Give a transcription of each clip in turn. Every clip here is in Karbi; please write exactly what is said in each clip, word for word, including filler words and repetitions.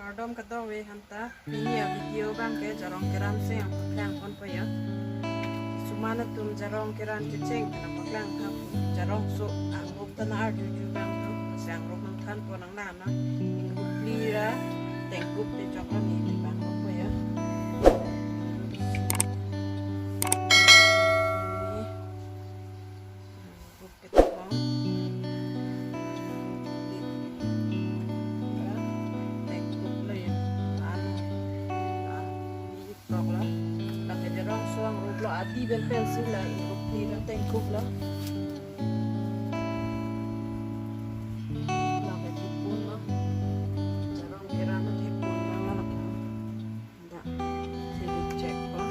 Kardom kadokave aphan ta, pini a-video abang ke jarong keran si nangpaklang ponpo ya. Suman atum jarong keran kecheng nangpaklang tha, jarong so angrup ta nang-arjuju abang tu, si angrup nangthanpo nang nana, ingrup phli ra tengkup te choklo ne, abang ponpo ya. Ingrup ke tong. Tengkup lo ya. Anu. Anu. Toklo. Lake jarong so angrup lo, adi pen pensi la ingrup phli ra tengkup lo. Lake thipun lo. Jarong keran thipun lo lake. Dak, sili check po.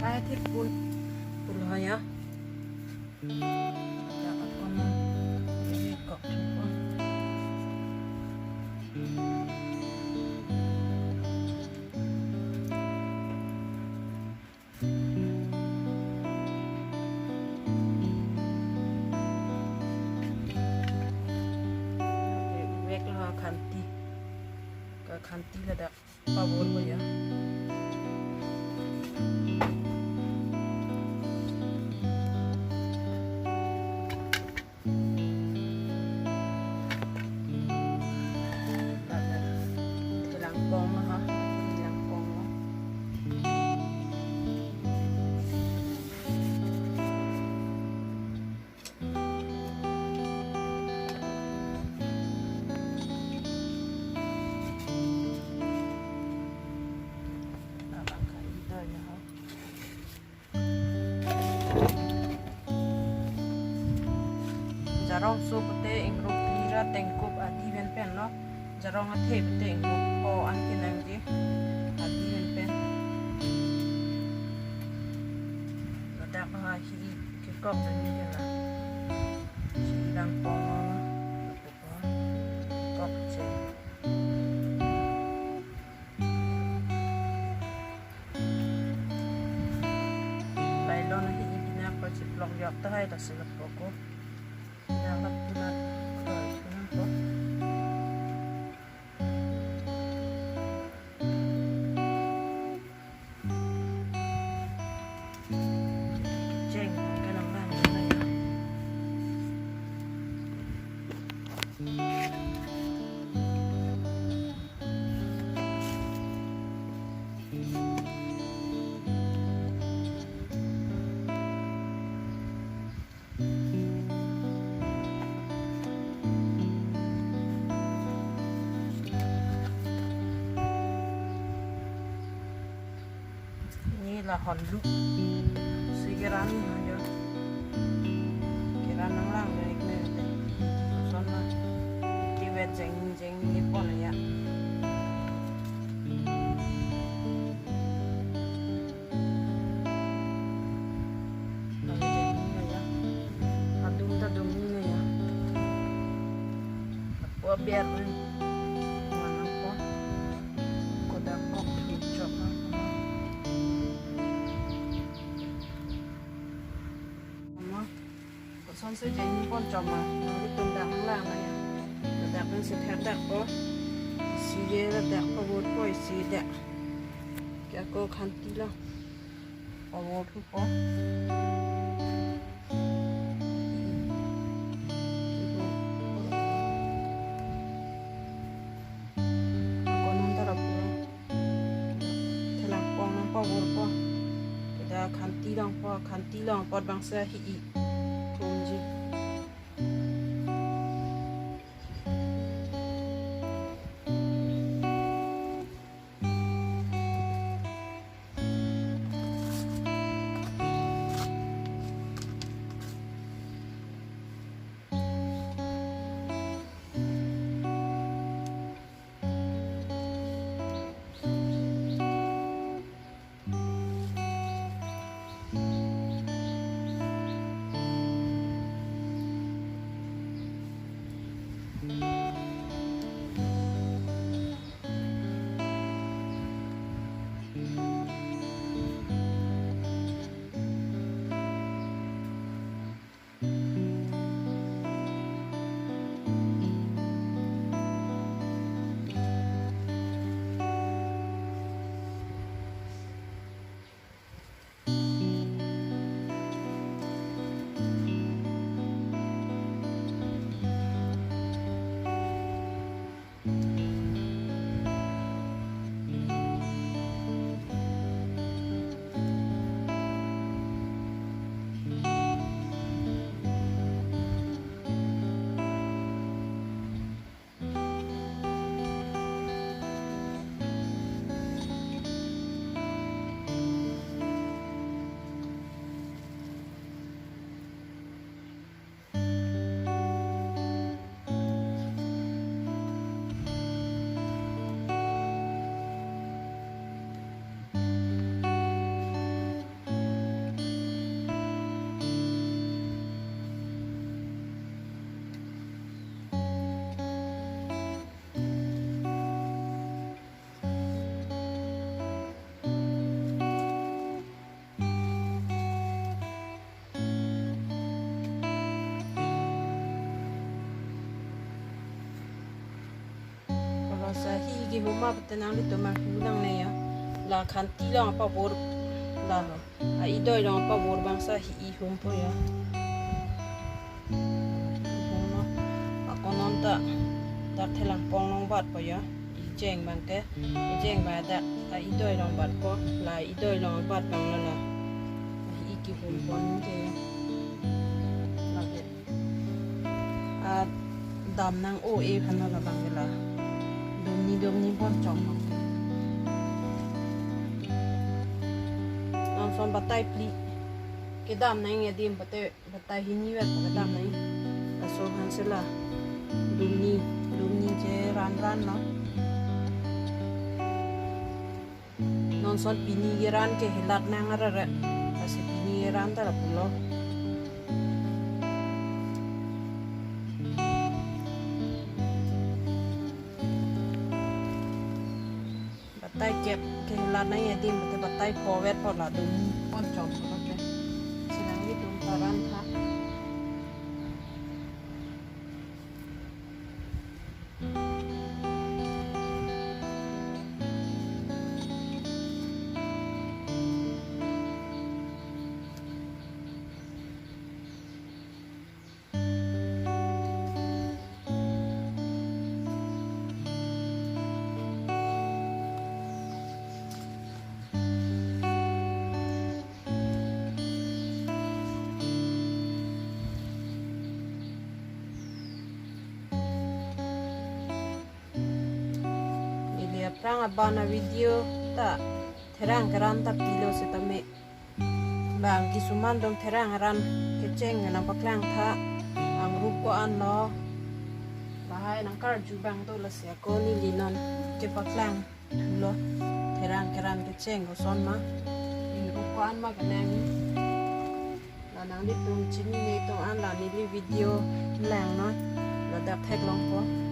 Lakai thipun pulo ya. Dak akon kok thipun. Vek lo khanti. Ka khanti ladak pavor ko ya. Langpong lo ha, langpong lo. Labang ka ito ya ha. Jarong so pute ingrup phli ra tengkup adi pen pen lo. Jarong athe pute ingrup pho an kenangji. Adi pen pen. Ladak ha hi kekok dan ni la. Hi langpong lo. Kok che. Lailon ahi ibina ko chiplok yok tahai ta silap ko. Nang lap tuna ko tuna ko. Cheng ka nang lang na ya. Ni la hon lu. Si keran ni ha jo. Keran nang lang dari kene te. Son na. Ti vet jeng jeng ni pon ya. Adum ta dum ni ya. Apo biar ni. Mana po? Kodak kok tu chok na. Mama. Koson se jeng pon chok ma. Nang tum dak lang na ya. Dak pen se thak dak po. Si je dak po bot po si dak. Kya ko khanti lo. Pavor thupo. Urpo. Keda khanti longpo, khanti long apot bangso ahi-i humji. Koloso ahi-i kihum ma pute nanglitum manghu nangne ya. La khanti long apabor, la a-idoi long apabor bangso ahi-i humpo ya. Humno. Ako non ta dak thelang pong long batpo ya. Ejeng abangke, ejeng abang dak a-idoi long batpo. La a-idoi long bat abang lo la ahi-i kihum ponke ya. Lake a dam nang-o-e aphan lo labang ke la. Dumni dumni pon chok. Non son batai phli kedam nang adim pute batai hini vet kedam nang. Laso aphan si la dumni, dumni ke ran ran lo. Non son pini keran ke helat nang arere. Lasi pini keran ta lapulo. Batai kep ke helat nang adim pute batai pho vetpo la dumni pon chok pute. Si nanglitum ta ran tha. Neli aphrang abang a-video ta therang keran ta pilo sitame bang kisuman dong therang keran kecheng nangpaklang tha. Angrup ko-an lo, lahai nangkarju abang do, lasi ako neli non kepaklang lo therang keran kecheng koson ma, angrup ko-an ma kenang. La nanglitum chinine atum an la neli video langnon, ladak theklongpo.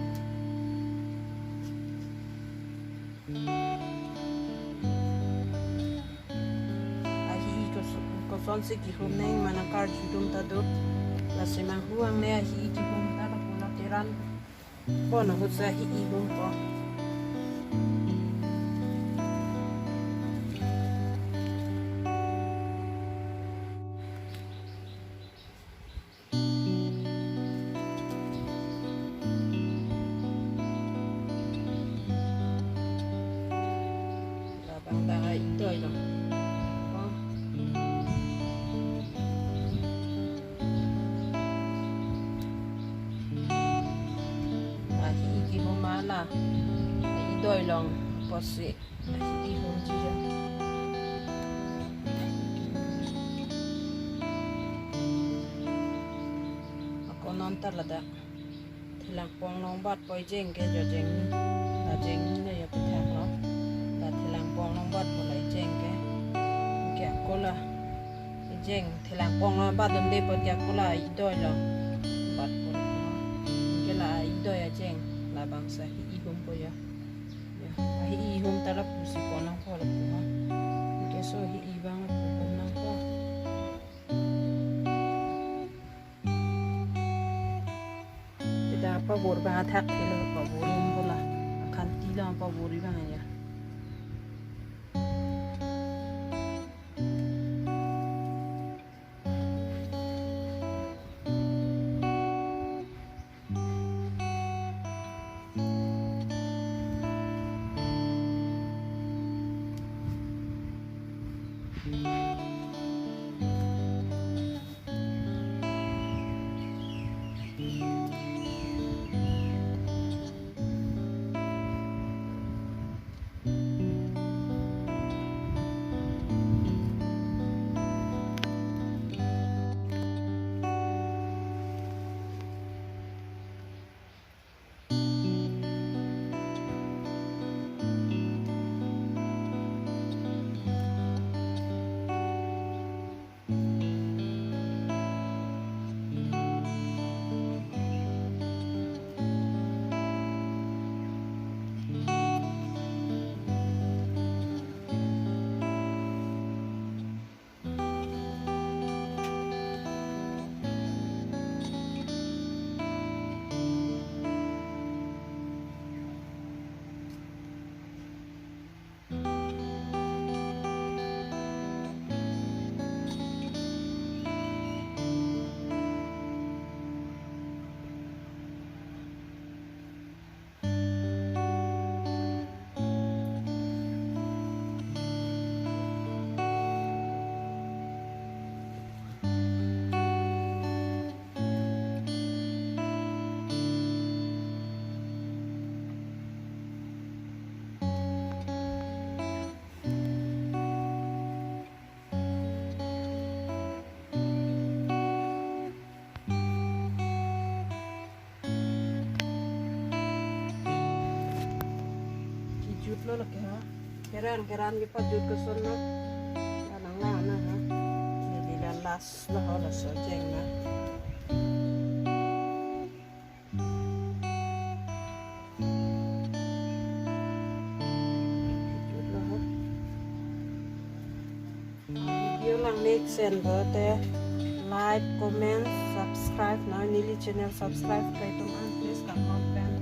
Ahi-i kos-, kosonsi kihum nang ma nangkarju atum ta do. Lasi manghu nangne ahi-i kihum ta, lapu la keran bon ahut si ahi-i humpo. Labang dak a-idoi long. Idoi along apotsi ihum chija. Ako non ta ladak Thelangpong along batpo ejeng ke jo jeng. La jeng ne ya pethak lo. La Thelangpong along batpo la ejeng ke. Ke ako la ejeng Thelangpong along batdunde apot ke ako la idoi along batpo. Ke la idoi ajeng, labang si ihumpo ya. Ya, ahi ihum ta lapusi pon nangpo lapu ha. Ke so hi ibang lapu pon nangpo. Kita pabor abang athak thelo, pabor umpo la. Akanti la pabor abang ya. Kejut lo lake ha. Keran keran kepajut kosonlo. Nang lang na ha. Neli la last lo ho, laso jeng na. Kejut lo ha. Video lang mek sen bote like, comment, subscribe, na neli channel subscribe kai atum an please kanghon pen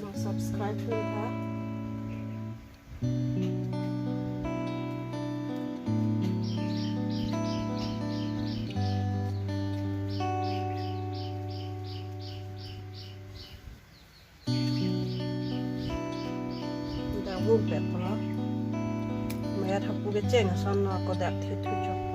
nang subscribe dun tha. Dak vum pet polo. Mayat hapu kecheng ason no ako dak thithu chok.